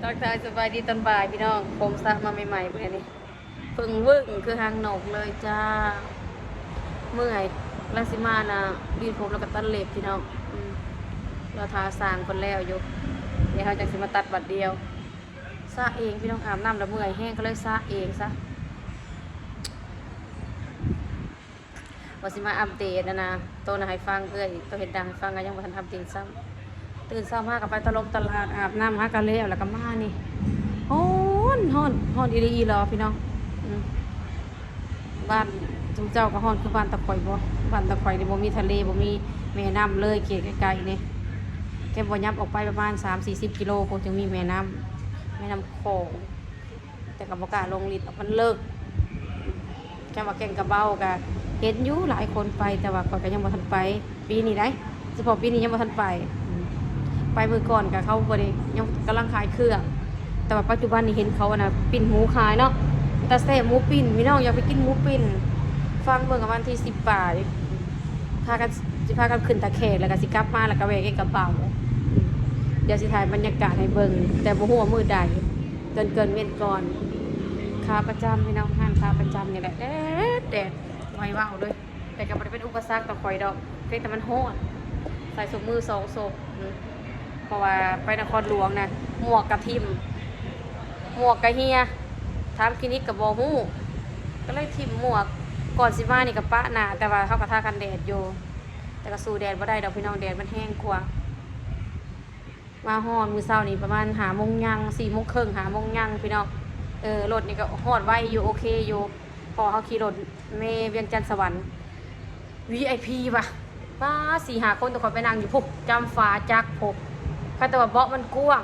ທັກທາຍສະບາຍດີຕອນບ່າຍພີ່ນ້ອງ ຜົມສະມາໃໝ່ໆ ມື້ນີ້ ເພິ່ງວຶ້ງຄືຫາງນົກເລີຍຈ້າ. ເມື່ອຍ ກຳລັງຊິມານະ ລີດຜົມແລ້ວກະຕັດເລັບພີ່ນ້ອງ. ອືມ ລໍຖ້າຊ່າງເພິ່ນແລ້ວຢູ່ ດຽວເຮົາຈັ່ງຊິມາຕັດບາດດຽວ. ສະເອງພີ່ນ້ອງ ອາບນ້ຳແລ້ວເມື່ອຍແຮງ ກໍເລີຍສະເອງຊະ. ວ່າຊິມາອັບເດດຫັ້ນນະ ໂຕນະໃຫ້ຟັງ ເອື້ອຍໂຕເຮັດດັງໃຫ້ຟັງ ກໍຍັງບໍ່ທັນອັບເດດຊ້ຳ. ຕື່ນເຊົ້າມາກໍໄປຕະຫຼົງຕະຫຼາດ ອາບນ້ຳຫາກໍແລ້ວ ແລ້ວກໍມານີ້ ຮ້ອນ ຮ້ອນ ຮ້ອນອີ່ຫຼີອີ່ຫຼໍພີ່ນ້ອງ. ອືມ ບ້ານຊຸມເຈົ້າກໍຮ້ອນຄືບ້ານຕາຂ້ອຍບໍ່? ບ້ານຕາຂ້ອຍນີ້ບໍ່ມີທະເລ ບໍ່ມີແມ່ນ້ຳເລີຍ ເຂດໃກ້ໆນີ້ ແຄ່ບໍ່ຍັບອອກໄປປະມານສາມສີ່ສິບກິໂລພຸ້ນ ຈຶ່ງມີແມ່ນ້ຳ ແມ່ນ້ຳຂອງ. ແຕ່ກໍບໍ່ກ້າລົງລິດດອກ ມັນເລິກ. ແຄ່ວ່າແກ່ງກະເບົາກໍເຫັນຢູ່ຫຼາຍຄົນໄປ ແຕ່ວ່າຂ້ອຍກໍຍັງບໍ່ທັນໄປ ປີນີ້ໃດ໋ ສະເພາະປີນີ້ຍັງບໍ່ທັນໄປ. ອືມ ໄປມື້ກ່ອນກໍເຂົາບໍ່ໄດ້ ຍັງກຳລັງຂາຍເຄື່ອງ ແຕ່ວ່າປັດຈຸບັນນີ້ເຫັນເຂົາອັນນ່າ ປີ້ນໝູຂາຍເນາະ ຕາແຊບໝູປີ້ນ ພີ່ນ້ອງຢາກໄປກິນໝູປີ້ນ. ຟັງເບິ່ງ ປະມານວັນທີສິບປາຍ ພາກັນ ຊິພາກັນຂຶ້ນທ່າແຂກ ແລ້ວກໍຊິກັບມາ ແລ້ວກໍແວ່ແກ່ງກະເບົາ. ອືມ ດຽວຊິຖ່າຍບັນຍາກາດໃຫ້ເບິ່ງ ແຕ່ບໍ່ຮູ້ວ່າມື້ໃດ. ເກີນໆເວັນກ່ອນ ຂາປະຈຳພີ່ນ້ອງ ຮ້ານຂາປະຈຳນີ້ແຫຼະ ແດດໆ ບໍ່ໃຫ້ເວົ້າເລີຍ. ແຕ່ກໍບໍ່ໄດ້ເປັນອຸປະສັກຕໍ່ຂ້ອຍດອກ ພຽງແຕ່ມັນຮ້ອນ ໃສ່ຊຸບມືສອງຊຸບ. ອືມ ເພາະວ່າໄປນະຄອນຫຼວງນະ ໝວກກະຖິ້ມ ໝວກກະເຫ່ຍ ຖາມຄລີນິກກໍບໍ່ຮູ້ ກໍເລີຍຖິ້ມໝວກ. ກ່ອນຊິມານີ້ກໍປະໜ້າ ແຕ່ວ່າເຮົາກໍທາກັນແດດຢູ່ ແຕ່ກໍສູ້ແດດບໍ່ໄດ້ດອກພີ່ນ້ອງ ແດດມັນແຮງກວ່າ. ມາຮອດມື້ເຊົ້ານີ້ປະມານຫ້າໂມງຍັງ ສີ່ໂມງເຄິ່ງ ຫ້າໂມງຍັງພີ່ນ້ອງ. ເອີ ລົດນີ້ກໍຮອດໄວຢູ່ ໂອເຄຢູ່ ເພາະວ່າເຮົາຂີ່ລົດເມວຽງຈັນສະຫວັນ ວີໄອພີ ວ່າ ປາດ ສີ່ຫ້າຄົນ ແຕ່ຂ້ອຍໄປນັ່ງຢູ່ພຸ້ນ ຈຳຟ້າຈັກພຸ້ນ. ຄັນແຕ່ວ່າເບາະມັນກວ້າງ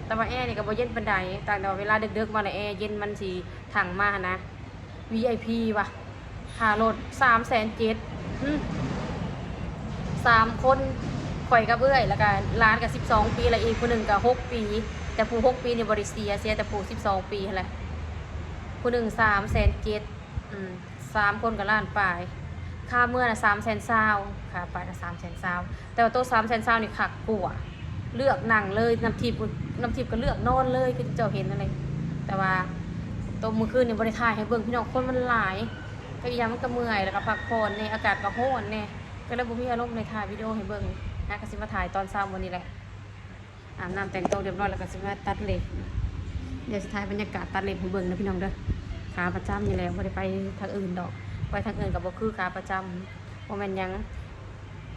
ແຕ່ວ່າແອນີ້ກໍບໍ່ເຢັນປານໃດ ຕ່າງແຕ່ວ່າເວລາເດິກໆມາແລ້ວ ແອເຢັນມັນຊິຖັ່ງມາຫັ້ນນະ. ວີໄອພີ ວ່າ ຄ່າລົດສາມແສນເຈັດ ອືມ ສາມຄົນ ຂ້ອຍກັບເອື້ອຍ ແລ້ວກະຫຼານກະສິບສອງປີ ແລ້ວອີກຜູ້ໜຶ່ງກະຫົກປີ ແຕ່ຜູ້ຫົກປີນີ້ບໍ່ໄດ້ເສຍ ເສຍແຕ່ຜູ້ສິບສອງປີຫັ້ນແຫຼະ. ຜູ້ໜຶ່ງສາມແສນເຈັດ ອືມ ສາມຄົນກໍລ້ານປາຍ. ຄ່າເມືອນະສາມແສນຊາວ ຄ່າໄປນະສາມແສນຊາວ ແຕ່ວ່າໂຕສາມແສນຊາວນີ້ຄັກກວ່າ ເລືອກນັ່ງເລີຍ ນ້ຳທິບ ນ້ຳທິບກໍເລືອກນອນເລີຍ ຄືເຈົ້າເຫັນນັ້ນແຫຼະ. ແຕ່ວ່າໂຕມື້ຄືນນີ້ບໍ່ໄດ້ຖ່າຍໃຫ້ເບິ່ງພີ່ນ້ອງ ຄົນມັນຫຼາຍ ກໍອີກຢ່າງມັນກໍເມື່ອຍ ແລ້ວກໍພັກຜ່ອນແດ່ ອາກາດກໍຮ້ອນແດ່ ກໍເລີຍບໍ່ມີອາລົມໄດ້ຖ່າຍວິດີໂອໃຫ້ເບິ່ງ ຫາກໍຊິມາຖ່າຍຕອນເຊົ້າມື້ນີ້ແຫຼະ. ອາບນ້ຳແຕ່ງຕົວຮຽບຮ້ອຍແລ້ວກໍຊິມາຕັດເລັບ ດຽວຊິຖ່າຍບັນຍາກາດຕັດເລັບໃຫ້ເບິ່ງເດີພີ່ນ້ອງເດີ. ຂາປະຈຳນີ້ແຫຼະ ບໍ່ໄດ້ໄປທາງອື່ນດອກ ໄປທາງອື່ນກໍບໍ່ຄືຂາປະຈຳ ບໍ່ແມ່ນຫຍັງ.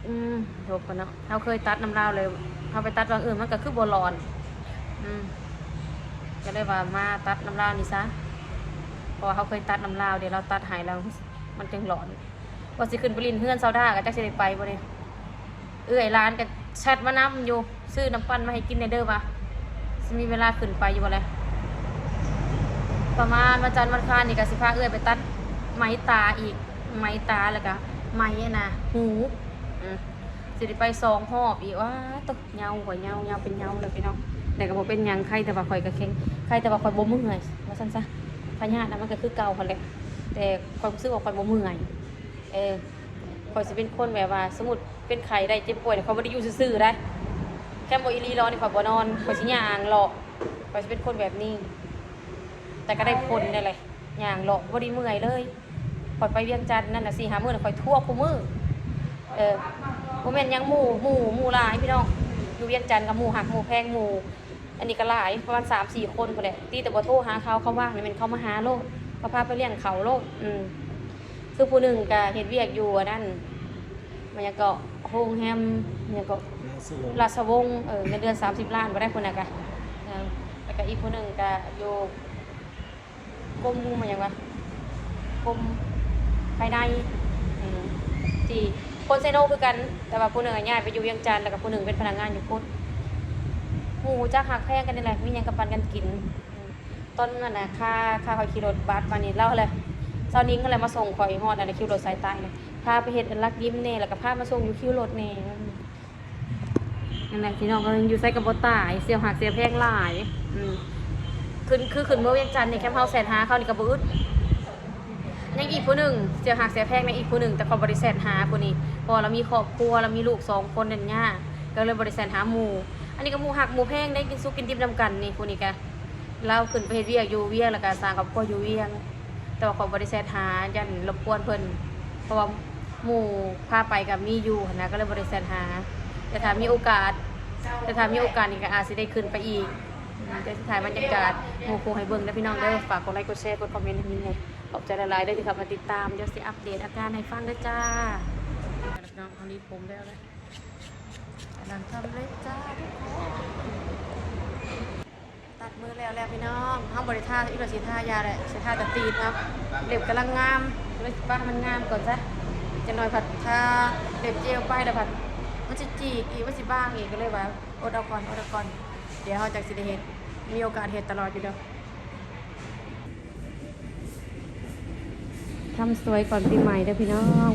ອືມ ໂທດກ່ອນເນາະ ເຮົາເຄີຍຕັດນຳລາວແລ້ວ ເຮົາໄປຕັດວັງອື່ນມັນກໍຄືບໍ່ຫຼອນ ອືມ ກໍເລີຍວ່າມາຕັດນຳລາວນີ້ຊະ ເພາະວ່າເຮົາເຄີຍຕັດນຳລາວເດ ລາວຕັດໃຫ້ແລ້ວມັນຈຶ່ງຫຼອນ. ວ່າຊິຂຶ້ນໄປຫຼິ້ນເຮືອນຊາວດາ ກໍຈັກຊິໄດ້ໄປບໍ່ເດ. ເອື້ອຍຫຼານກໍແຊັດມານຳຢູ່ ຊື້ນ້ຳປັ່ນມາໃຫ້ກິນແດ່ເດີວ່າ ຊິມີເວລາຂຶ້ນໄປຢູ່ບໍ່ແລະ. ປະມານວັນຈັນວັນຄານນີ້ກໍຊິພາເອື້ອຍໄປຕັດໄໝຕາອີກ ໄໝຕາ ແລ້ວກໍໄໝອັນນະຫູ ອືມ ຊິໄດ້ໄປສອງຮອບອີກ. ວ້າ ໂຕ ເຍົາ ຂ້ອຍເຍົາ ເຍົາເປັນເຍົາແລ້ວພີ່ນ້ອງ ແຕ່ກໍບໍ່ເປັນຫຍັງ ໄຄແຕ່ວ່າຂ້ອຍກໍແຂງ ໄຄແຕ່ວ່າຂ້ອຍບໍ່ເມື່ອຍ ວ່າຊັ້ນຊະ. ພະຍາດນະມັນກໍຄືເກົ່າຫັ້ນແຫຼະ ແຕ່ຂ້ອຍຮູ້ສຶກວ່າຂ້ອຍບໍ່ເມື່ອຍ. ເອີ ຂ້ອຍຊິເປັນຄົນແບບວ່າ ສົມມຸດເປັນໄຂ້ໄດ້ເຈັບປ່ວຍນີ້ ຂ້ອຍບໍ່ໄດ້ຢູ່ຊື່ໆໄດ໋ ຄັນບໍ່ອີ່ຫຼີຫຼໍນີ້ ຂ້ອຍບໍ່ນອນ ຂ້ອຍຊິຍ່າງເລາະ ຂ້ອຍຊິເປັນຄົນແບບນີ້. ແຕ່ກໍໄດ້ຜົນແດ່ແຫຼະ ຍ່າງເລາະ ບໍ່ໄດ້ເມື່ອຍເລີຍ. ຂ້ອຍໄປວຽງຈັນນັ້ນນະ ສີ່ຫ້າມື້ນະ ຂ້ອຍທວກຄູ່ມື້. ເອີ ບໍ່ແມ່ນຫຍັງ ໝູ່ ໝູ່ ໝູ່ຫຼາຍພີ່ນ້ອງ ຢູ່ວຽງຈັນກໍໝູ່ຮັກໝູ່ແພງ ໝູ່ ອັນນີ້ກໍຫຼາຍ ປະມານສາມສີ່ຄົນພຸ້ນແຫຼະ ຕີແຕ່ບໍ່ໂທຫາເຂົາ ເຂົາວ່າງນີ້ແມ່ນເຂົາມາຫາໂລດ ເຂົາພາໄປລ້ຽງເຂົາໂລດ. ອືມ ຄືຜູ້ໜຶ່ງກໍເຮັດວຽກຢູ່ອັນນັ້ນ ມັນຫຍັງເກາະ ໂຮງແຮມ ຫຍັງເກາະ ລາຊະວົງ ລາຊະວົງ ເອີ ເງິນເດືອນສາມສິບລ້ານບໍ່ໄດ້ ຜູ້ນັ້ນກະ. ເອີ ແລ້ວກະອີກຜູ້ໜຶ່ງກະຢູ່ ກົມ ມັນຫຍັງວະ ກົມພາຍໃນ ອືມ ທີ່ຄົນເຊໂນຄືກັນ ແຕ່ວ່າຜູ້ໜຶ່ງອະຍ້າຍໄປຢູ່ວຽງຈັນ ແລ້ວກໍຜູ້ໜຶ່ງເປັນພະນັກງານຢູ່ພຸ້ນ. ໝູ່ຮູ້ຈັກຮັກແພງກັນນີ້ແຫຼະ ມີຫຍັງກໍປັນກັນກິນ. ອືມ ຕອນນັ້ນນະ ຄ່າ ຄ່າຂ້ອຍຂີ່ລົດບັສມານີ້ ລາວຫັ້ນແຫຼະ ຊາວນິງຫັ້ນແຫຼະມາສົ່ງຂ້ອຍຮອດອັນນະ ຄິວລົດສາຍໃຕ້ນະ ພາໄປເຮັດອັນຫຼັກຍິມແດ່ ແລ້ວກໍພາມາສົ່ງຢູ່ຄິວລົດແດ່. ອືມ ນັ້ນແຫຼະພີ່ນ້ອງເອີຍ ຢູ່ໃສກໍບໍ່ຕາຍ ສ່ຽວຮັກສ່ຽວແພງຫຼາຍ. ອືມ ຂຶ້ນ ຄືຂຶ້ນເມືອວຽງຈັນນີ້ ແຄມເຮົາແຊດຫາເຂົານີ້ກໍບໍ່ອຶດ. ຍັງອີກຜູ້ໜຶ່ງ ສ່ຽວຮັກສ່ຽວແພງ ຍັງອີກຜູ້ໜຶ່ງ ແຕ່ຂ້ອຍບໍ່ໄດ້ແຊດຫາຜູ້ນີ້ ເພາະວ່າລາວມີຄອບຄົວ ລາວມີລູກສອງຄົນນັ້ນຍາກ ກໍເລີຍບໍ່ໄດ້ແຊດຫາໝູ່. ອັນນີ້ກໍໝູ່ຮັກໝູ່ແພງເດ້ ກິນສຸກກິນດິບນຳກັນນີ້. ຜູ້ນີ້ກະລາວຂຶ້ນໄປເຮັດວຽກຢູ່ວຽງ ແລ້ວກະສ້າງຄອບຄົວຢູ່ວຽງ ແຕ່ວ່າຂ້ອຍບໍ່ໄດ້ແຊັດຫາ ຢ້ານລົບກວນເພິ່ນ ເພາະວ່າໝູ່ພາໄປກໍມີຢູ່ຫັ້ນນະ ກໍເລີຍບໍ່ໄດ້ແຊັດຫາ. ແຕ່ຖ້າມີໂອກາດ ແຕ່ຖ້າມີໂອກາດນີ້ກໍອາດຊິໄດ້ຂຶ້ນໄປອີກ. ອືມ ດຽວຊິຖ່າຍບັນຍາກາດໝູ່ຄູ່ໃຫ້ເບິ່ງເດີພີ່ນ້ອງເດີ. ຝາກກົດໄລກົດແຊ ກົດຄອມເມັນໃຫ້ມີແດ່. ຂອບໃຈຫຼາຍໆເດີທີ່ເຂົ້າມາຕິດຕາມ. ດຽວຊິອັບເດດອາການໃຫ້ຟັງເດີຈ້າ. ພີ່ນ້ອງ ເຮົາລີດຜົມແລ້ວນະ ກຳລັງທຳເລັບຈ້າທຸກຄົນ. ຕັດມືແລ້ວແລ້ວພີ່ນ້ອງ ເຮົາບໍ່ໄດ້ທາອີກແລ້ວ ຊິທາຢາແຫຼະ ຊິທາແຕ່ຕີນເອົາ. ເລັບກຳລັງງາມ ເລີຍຊິປະໃຫ້ມັນງາມກ່ອນຊະ. ຈັກໜ່ອຍພັດທາເລັບເຈວໄປແລ້ວພັດມັນຊິຈີກອີກ ມັນຊິບາງອີກ ກໍເລີຍວ່າອົດເອົາກ່ອນ ອົດເອົາກ່ອນ. ດຽວເຮົາຈັກຊິໄດ້ເຮັດ ມີໂອກາດເຮັດຕະຫຼອດຢູ່ດອກ. ທຳສວຍກ່ອນປີໃໝ່ເດີພີ່ນ້ອງ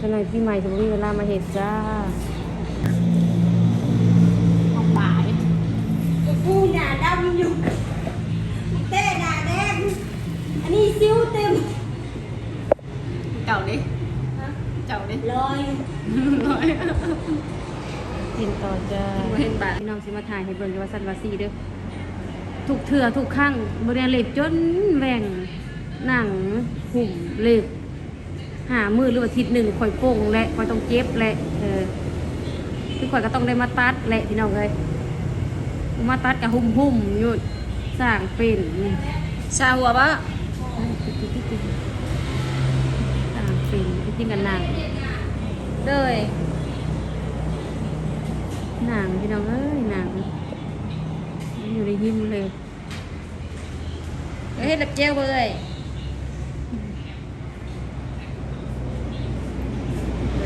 ຈັກໜ່ອຍປີໃໝ່ຊິບໍ່ມີເວລາມາເຮັດຈ້າ. ຂອງຫຼາຍ ກູໜ້າດຳຢູ່ ເຕ້ໜ້າແດງ ອັນນີ້ສິວເຕັມ. ເຈົ້າເດ້ ຮະ ເຈົ້າເດ້ ລອຍ ລອຍ ກິນຕໍ່ຈ້າ. ບໍ່ເຫັນບາດ ພີ່ນ້ອງຊິມາຖ່າຍໃຫ້ເບິ່ງ ວ່າຊັ້ນວ່າຊີ້ເດີ. ທຸກເທື່ອທຸກຄັ້ງ ບໍ່ໄດ້ເລັບຈົນແຫວ່ງ ໜັງຫຸ້ມເລັບ ຫ້າມື້ ຫຼືອາທິດໜຶ່ງ ຂ້ອຍປົງແຫຼະ ຂ້ອຍຕ້ອງເຈັບແຫຼະ. ເອີ ຄືຂ້ອຍກໍຕ້ອງໄດ້ມາຕັດແຫຼະພີ່ນ້ອງເອີຍ ມາຕັດກະຫຸ້ມໆຢູ່ ສ້າງເປັນ ຊາຫົວບໍ່? ສ້າງເປັນ ກິນກັນໜັງ ໂດຍ ໜັງພີ່ນ້ອງເອີຍ ໜັງ ມັນຢູ່ໃນຫິມເລີຍ. ເອີ ເຮັດແລ້ວແຈ່ວເບິ່ງເອີຍ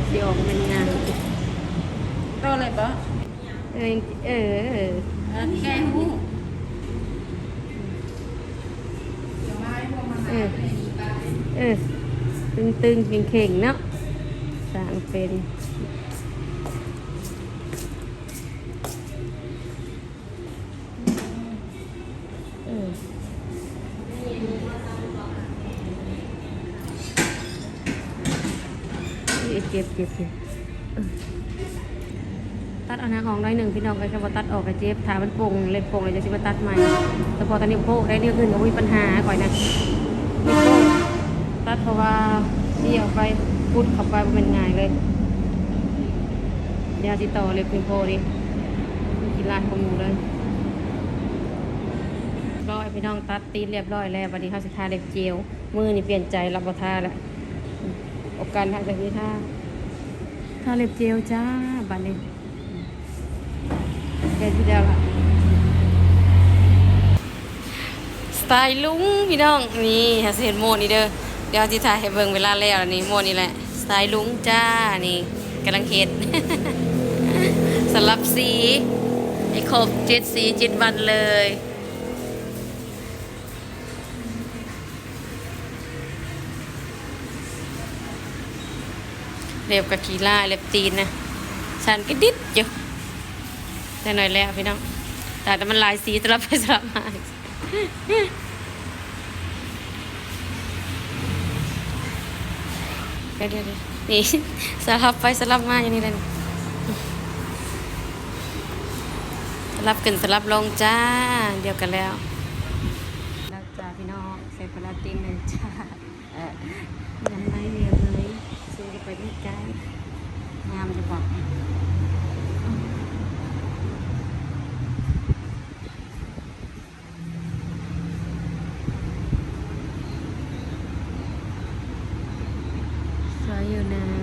ຊິອອກແມ່ນງາມ ຕໍ່ເລີຍບໍ່? ເອີ ເອີ ເອີ ແກະຫູ ເອີ ເອີ ຕຶງໆເຄັ່ງໆເນາະ ສ້າງເປັນ. ເອີ ເຈັບ ເຈັບ ເຈັບ ເອີ ຕັດເອົາໜັງອອກໜ້ອຍໜຶ່ງພີ່ນ້ອງເອີຍ ຄັນບໍ່ຕັດອອກກໍເຈັບ ຖ້າມັນປົງ ເລັບປົງແລ້ວຈັ່ງຊິມາຕັດໃໝ່. ສະເພາະແຕ່ນິ້ວໂປ້ງໄດ໋ ນິ້ວອື່ນກໍບໍ່ມີປັນຫາ ຂ້ອຍນະ ນິ້ວໂປ້ງຕັດ ເພາະວ່າຊິເອົາໄປຂຸດເຂົ້າໄປ ບໍ່ແມ່ນງ່າຍເລີຍ. ດຽວຊິຕໍ່ເລັບນິ້ວໂປ້ງນີ້ ມັນຂີ້ລ້າຍກວ່າໝູ່ເລີຍ. ຮຽບຮ້ອຍພີ່ນ້ອງ ຕັດຕີນຮຽບຮ້ອຍແລ້ວ ບັດນີ້ເຮົາຊິທາເລັບເຈວ. ມື້ນີ້ປ່ຽນໃຈລະ ບໍ່ທາລະ ອອກການທາຈັກຊິທາ ທາເລັບເຈວຈ້າ ບັດນີ້ ແກະທີ່ແລ້ວລະ. ສະໄຕລຸງພີ່ນ້ອງ ນີ້ ເຮົາຊິເຮັດໂໝດນີ້ເດີ ດຽວຊິຖ່າຍໃຫ້ເບິ່ງເວລາແລ້ວນີ້ ໂໝດນີ້ແຫຼະ ສະໄຕລຸງຈ້າ ນີ້ກຳລັງເຮັດ ສະຫຼັບສີໃຫ້ຄົບເຈັດສີເຈັດວັນເລີຍ. ເລັບກະຂີ້ລ້າຍ ເລັບຕີນນະ ສັ່ນກະດິດຢູ່. ໄດ້ໜ້ອຍແລ້ວພີ່ນ້ອງ ຕາຍແຕ່ມັນຫຼາຍສີ ສະຫຼັບໄປສະຫຼັບມາ. ດຽວໆ ນີ້ ສະຫຼັບໄປສະຫຼັບມາຢູ່ນີ້ແຫຼະ ສະຫຼັບຂຶ້ນສະຫຼັບລົງຈ້າ. ດຽວກັນແລ້ວ ແລ້ວຈ້າພີ່ນ້ອງ ໃສ່ພາລາຕິນແລ້ວຈ້າ. ເອີ ງາມໄໝ ງາມໄໝ ຊູກັບໄປໃກ້ໆ ງາມຢູ່ບໍ່? ສວຍຢູ່ນະ